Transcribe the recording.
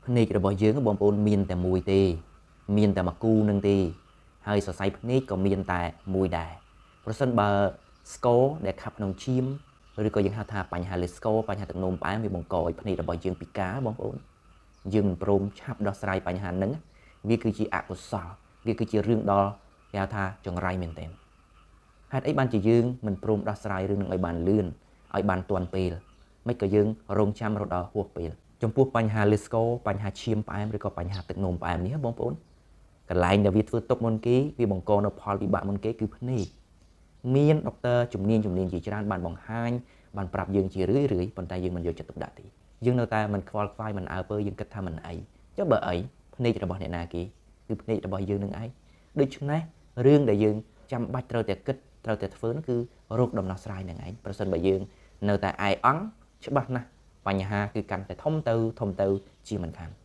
ភ្នែករបស់យើងបងប្អូនមានតែមួយទេ មានតែមួយគូនឹងទេ ហើយសរសៃភ្នែកក៏មានតែមួយដែរ។ ប្រសិនបើស្ករដែលខាប់ក្នុងឈាម ឬក៏យើងហៅថាបញ្ហាលើស្ករ បញ្ហាទឹកនោមផ្អែម វាបង្កឲ្យភ្នែករបស់យើងពិការបងប្អូន យើងមិនព្រមឆាប់ដោះស្រាយបញ្ហាហ្នឹង វាគឺជាអកុសល វាគឺជារឿងដ៏គេហៅថាចង្រៃមែនទែន។ ហេតុអីបានជាយើងមិនព្រមដោះស្រាយរឿងនឹងឲ្យបានលឿន ឲ្យបានទាន់ពេល មិនក៏យើងរងចាំរហូតដល់ហួសពេល? ចំពោះបញ្ហាលើស្ករ បញ្ហាឈាមផ្អែម ឬក៏បញ្ហាទឹកនោមផ្អែមនេះបងប្អូន កន្លែងដែលវាធ្វើទុកមុនគេ វាបង្កនៅផលវិបាកមុនគេគឺភ្នែក។ មានដុកទ័រជំនាញជាច្រើនបានបង្ហាញ បានប្រាប់យើងជារឿយរឿយ ប៉ុន្តែយើងមិនយកចិត្តទុកដាក់ទេ យើងនៅតែមិនខ្វល់ខ្វាយ មិនអើពើ យើងគិតថាមិនអី។ ចុះបើអី ភ្នែករបស់អ្នកណាគេ? គឺភ្នែករបស់យើងនឹងឯង។ ដូច្នេះរឿងដែលយើងចាំបាច់ត្រូវតែគិត ត្រូវតែធ្វើនោះ គឺរោគដំណោះស្រាយនឹងឯង។ ប្រសិនបើយើងនៅតែឯអង់ ច្បាស់ណាស់បញ្ហាគឺកាន់តែធំទៅធំទៅជាមិនខាន។